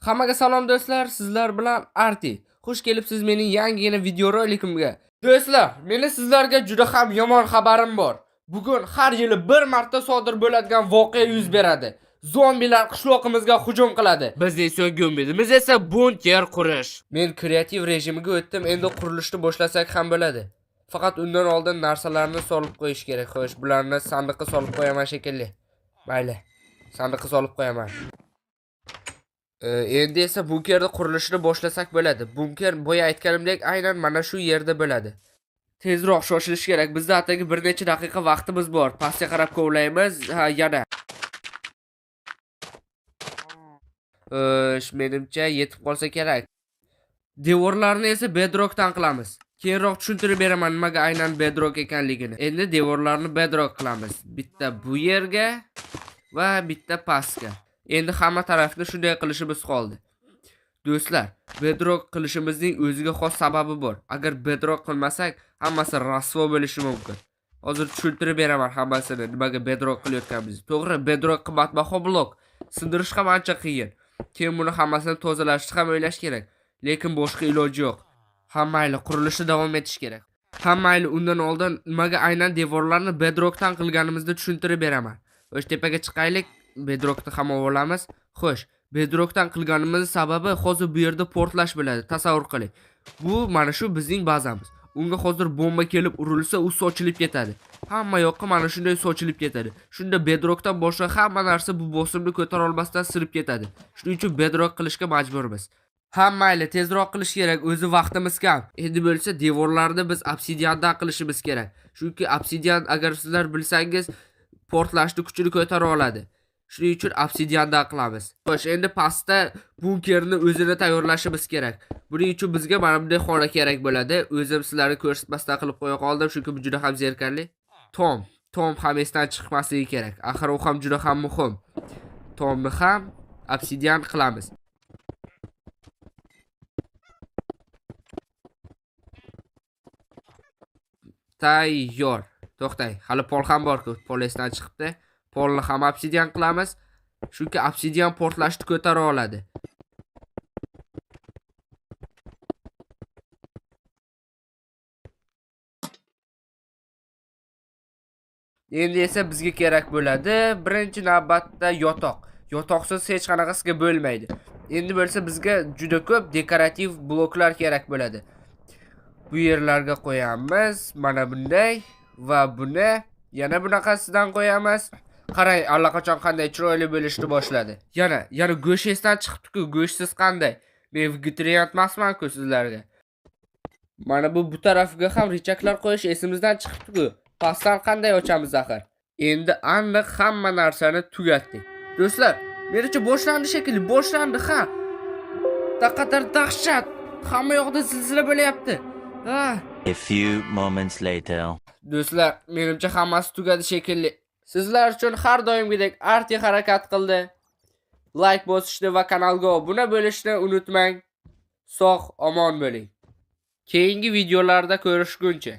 Hammaga salom do'stlar, sizlar bilan Arti. Xush kelibsiz mening yangigina videorolikimga. Do'stlar, meni sizlarga juda ham yomon xabarim bor. Bugun har yili bir marta sodir bo'ladigan voqea yuz beradi. Zombilar qishloqimizga hujum qiladi. Bizning so'nggi umidimiz esa bunker qurish. Men kreativ rejimiga o'tdim, endi qurilishni boshlasak ham bo'ladi. Faqat undan oldin narsalarni solib qo'yish kerak. Xo'sh, bularni sandiqqa solib qo'yaman shekilli. Mayli, sandiqqa solib qo'yaman. Endi esa bunkerni qurilishini boshlasak bo'ladi. Bunker boya aytganimdek aynan mana shu yerda bo'ladi. Tezroq shoshilish kerak. Bizda atigi bir necha daqiqa vaqtimiz bor. Pastga qarab kovlaymiz. Ha, yana. Xo'sh, menimcha yetib qolsa kerak. Devorlarni esa bedrockdan qilamiz. Keyinroq tushuntirib beraman nimaga aynan bedrock ekanligini. Endi devorlarni bedrock qilamiz. Bitta bu yerga va bitta pastga. Endi hamma tarafni shunday qilishimiz qoldi. Do'stlar, bedrock qilishimizning o'ziga xos sababi bor. Agar bedrock qilmasak, hammasi rasvo bo'lishi mumkin. Hozir tushuntirib beraman hammasini, nimaga bedrock qilayotganimizni. To'g'ri, bedrock qimmatbaho blok. Sindirish ham ancha qiyin. Keyin buni hammasini tozalashni ham o'ylash kerak. Lekin boshqa iloji yo'q. Ha mayli, qurilishni davom etish kerak. Ha mayli, undan oldin nimaga aynan devorlarni bedrockdan qilganimizni tushuntirib beraman. Xo'sh, tepaga chiqaylik, bedrockni ham olamiz. Xo'sh, bedrockdan qilganimiz sababi hozir bu yerda portlash bo'ladi. Tasavvur qiling. Bu mana shu bizning bazamiz. Unga hozir bomba kelib urilsa, u sochilib ketadi. Hamma yoqqa mana shunday sochilib ketadi. Shunda bedrockdan boshqa hamma narsa bu bosimni ko'tara olmasdan sinib ketadi. Shuning uchun bedrock qilishga majburmiz. Ha mayli, tezroq qilish kerak, o'zi vaqtimiz kam. Endi bo'lsa devorlarni biz obsidiandan qilishimiz kerak. Chunki obsidian, agar sizlar bilsangiz, portlashni kuchini ko'tara oladi. Shuning uchun obsidiandan qilamiz. Xo'sh, endi pastda bunkerni o'zini tayyorlashimiz kerak. Buning uchun bizga mana bunday xona kerak bo'ladi. O'zim sizlarga ko'rsatmasdan qilib qo'ya qoldim, chunki bu juda ham zerikarli. Tom ham esdan chiqmasligi kerak. Axir u ham juda ham muhim. Tomni ham obsidian qilamiz. Tayyor. To'xtang, hali pol ham bor-ku. Pol esdan chiqibdi. Polni ham obsidian qilamiz. Chunki obsidian portlashni ko'tara oladi. Endi esa bizga kerak bo'ladi birinchi navbatda yotoq. Yotoqsiz hech qanaqasiga bo'lmaydi. Endi bo'lsa bizga juda ko'p dekorativ bloklar kerak bo'ladi. Bu yerlarga qo'yamiz mana bunday va buni yana bunaqasidan qo'yamiz. Qarang, allaqachon qanday chiroyli bo'lishni boshladi. Yana go'sht esdan chiqibdi-ku, go'shtsiz qanday? Men vegetarian emasman-ku sizlarga. Mana bu tarafiga ham richaklar qo'yish esimizdan chiqibdi-ku. Pastdan qanday ochamiz axir? Endi aniq hamma narsani tugatdik. Do'stlar, menimcha boshlandi shekilli, boshlandi ha. Taqadar dahshat. Hamma yoqda zilzila bo'lyapti. Ha. A few moments later. Do'stlar, menimcha hammasi tugadi shekilli. Sizlar uchun har doimgidek Arti harakat qildi. Like bosishni va kanalga obuna bo'lishni unutmang. Sog' omon bo'ling. Keyingi videolarda ko'rishguncha.